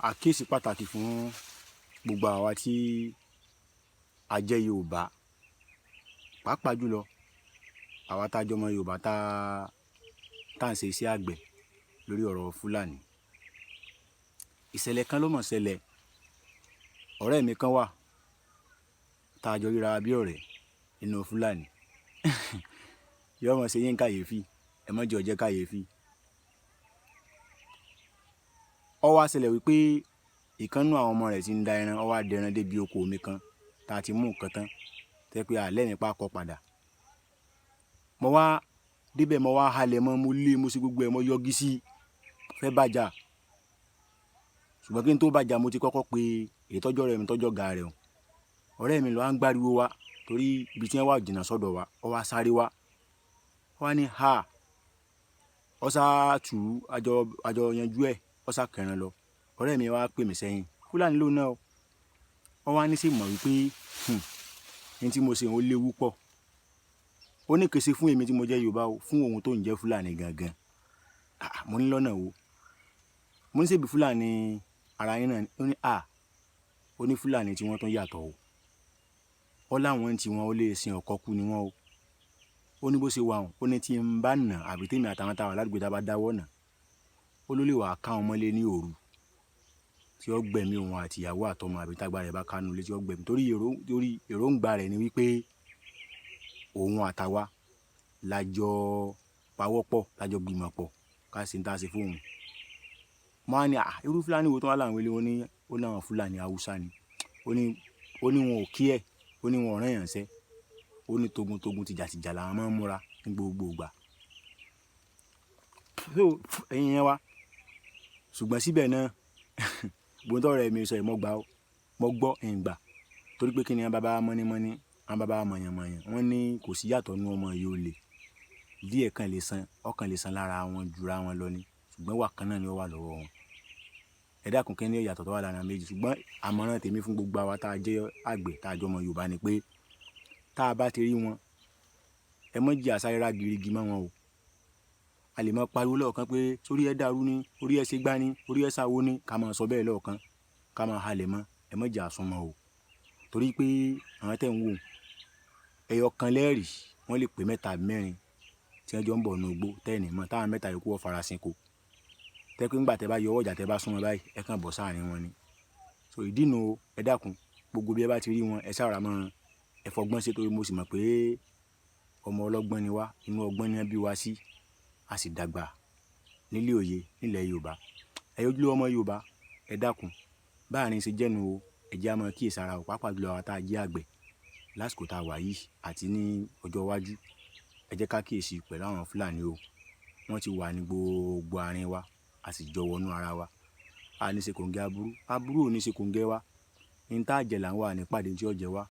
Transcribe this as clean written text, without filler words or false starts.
Àkíyèsí pàtàkì fún gbogbo àwa tí a jẹ́ Yorùbá, pàápàá jùlọ àwa tá a jọmọ Yorùbá tá à ń ṣe iṣẹ́ àgbẹ̀ lórí ọ̀rọ̀ Fúlàní. Ìṣẹ̀lẹ̀ kan ló mọ̀ ṣẹlẹ̀. Ọ̀rẹ́ mi kan wà tá a jọ ríra bí ọ̀rẹ́ nínú Fúlàní. Yóò mọ̀ ṣe yín kàyéfì, ẹ mọ̀ jẹ́ ó jẹ́ kàyéfì. Ó wá ṣẹlẹ̀ wípé ìkan nínú àwọn ọmọ rẹ̀ tí ń da ẹran, ó wá dẹran débi oko mi kan tá a ti mú nǹkan tán, tẹ́ pé a lẹ́mi pa kọ́ padà. Mo wá débẹ̀, mo wá halẹ̀ mọ́, mo lé, mo ṣe gbogbo ẹ̀, mo yọgi sí, fẹ́ bàjá. Ṣùgbọ́n kí n tó bàjá, mo ti kọ́kọ́ pe èyí tọ́jọ́ ọ̀rẹ́ mi tọ́jọ́ ọ̀gá rẹ̀ o. Ọ̀rẹ́ mi ló wá ń gbáriwo wá torí ibi tí wọ́n wà jìnnà sọ́dọ̀ wa. Ó wá sáré wá. Ó wá ní, "Ha!" Ó sá tù ú, àjọ yanjú ẹ̀, ó sá kẹran lọ. Ọ̀rẹ́ mi wá pè mí sẹ́yìn. Fúlàní ló náà o. Ó wá ní sì mọ̀ wípé, ní tí mo ṣe òun léwu pọ̀. Ó ní kì í ṣe fún èmi tí mo jẹ́ Yorùbá o, fún òun tó ń jẹ́ Fúlàní gangan. Àà, mo ní lọ́nà wo? Mo ní ṣebí Fúlàní ara yín náà ni. Ó ní, "À!" Ó ní Fúlàní tí wọ́n tún yàtọ̀ o. Ó láwọn tí wọ́n ó lè sin ọ̀kọ́ kú ni wọ́n o. Ó ní bó ṣe wà wọ́n, ó ní tí ń bá nà àbí tí èmi àtàwọn táwa ládùúgbò tá bá dáwọ́ nà, ó ló lè wá ká wọn mọ́lé ní òru tí ó gbẹ̀mí òun àti ìyàwó àtọmọ àbí tágbà rẹ̀ bá kánú ilé tí ó gbẹ̀mí. Torí èròǹgbà rẹ̀ ni wípé òun àtàwa la jọ pawọ́pọ̀, la jọ gbìmọ̀ pọ̀ ká ṣe ń tá a ṣe fún òun. Mo wá ní, "À, irú Fúlàní wo tó wà láwọn ilé?" Ó ní, ó ní àwọn Fúlàní Haúsá ni. Ó ní wọn ò kí ẹ̀, ó ní wọn ò rán èèyàn ṣẹ́. Ó ní togun-togun tìjàtìjà làwọn máa ń múra ní gbogbo ìgbà. So ẹ̀yin yẹn wá. Ṣùgbọ́n síbẹ̀ náà, gbogbo ohun tó ọ̀rẹ́ mi sọ yìí mo gbà ó, mo gbọ́ ìn gbà. Torí pé kí ni àwọn bàbá mọ́nímọ́ní, àwọn bàbá mọ̀yànmọ̀yàn, wọ́n ní kò sí ìyàtọ̀ nínú ọmọ ìyá olè. Díẹ̀ kan lè san, ọ̀kan lè san lára wọn jura wọn lọ ni. Ṣùgbọ́n ìwà kan náà ni ó wà lọ́wọ́ wọn. Ẹ dákun, kí ni ìyàtọ̀ tó wà láàrin méjì. Ṣùgbọ́n àmọ̀ràn tèmi fún gbogbo àwa tá a jẹ́ àgbẹ̀, tá a jọ ọmọ Yorùbá ni pé tá a bá ti rí wọn, ẹ má jẹ́ a sáré rá girigi mọ́ wọn o. A lè máa pariwo lọ́ọ̀kan pé sórí ẹ dàrú ni, orí ẹ ṣe gbá ni, orí ẹ ṣàwo ni, ká máa sọ bẹ́ẹ̀ lọ́ọ̀kan, ká máa halẹ̀ mọ́, ẹ má jẹ́ a súnmọ́ o. Torí pé àwọn tẹ́ ń wò, ẹyọ kan lẹ́ẹ̀rí, wọ́n lè pé mẹ́ta àbí mẹ́rin tí wọ́n jọ ń bọ̀ nínú igbó tẹ́ẹ̀ ní mọ̀, táwọn mẹ́ta yòókù ó farasin ko. Tẹ́ pé nígbà tẹ́ bá yọ ọwọ́ ìjà tẹ́ bá súnmọ́ báyìí, ẹ kàn bọ́ sáàrin wọn ni. So ìdí nu o, ẹ dákun, gbogbo bí ẹ bá ti rí wọn, ẹ sára mọ́, ẹ fọgbọ́n ṣe torí mo sì mọ̀ pé ọmọ ọlọ́gbọ́n ni wá, inú ọgbọ́n ni wọ́n bí wa sí, a sì dàgbà nílé òye nílẹ̀ Yorùbá. Ẹ̀yin ojúlówó ọmọ Yorùbá, ẹ dákun, báàrin ṣe jẹ́nu o, ẹ jẹ́ á máa kíyèsára o, pàápàá jùlọ àwa tá a jẹ́ àgbẹ̀ lásìkò tá a wà yìí àti ní ọjọ́ iwájú. Ẹ jẹ́ ká kíyèsi pẹ̀lú àwọn Fúlàní o. Wọ́n ti wà ní gbogbo àárín wa, a sì jọ wọnú ara wa. A ní ṣe kòǹgẹ́ aburú, aburú ò ní ṣe kòǹgẹ́ wa. Ní tá jẹ là ń wà ní pàdé tí ó jẹ wá.